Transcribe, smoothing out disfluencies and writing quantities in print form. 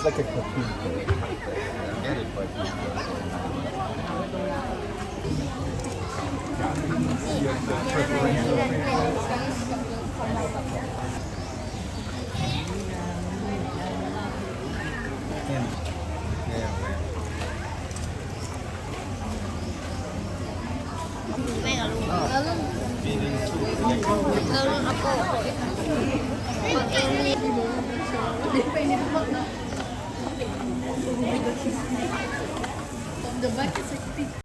Like a cartoon character. I get it, but แม่กับลุงแล้วรุ่นแล้วรุ่นอโปของเองมี The back is like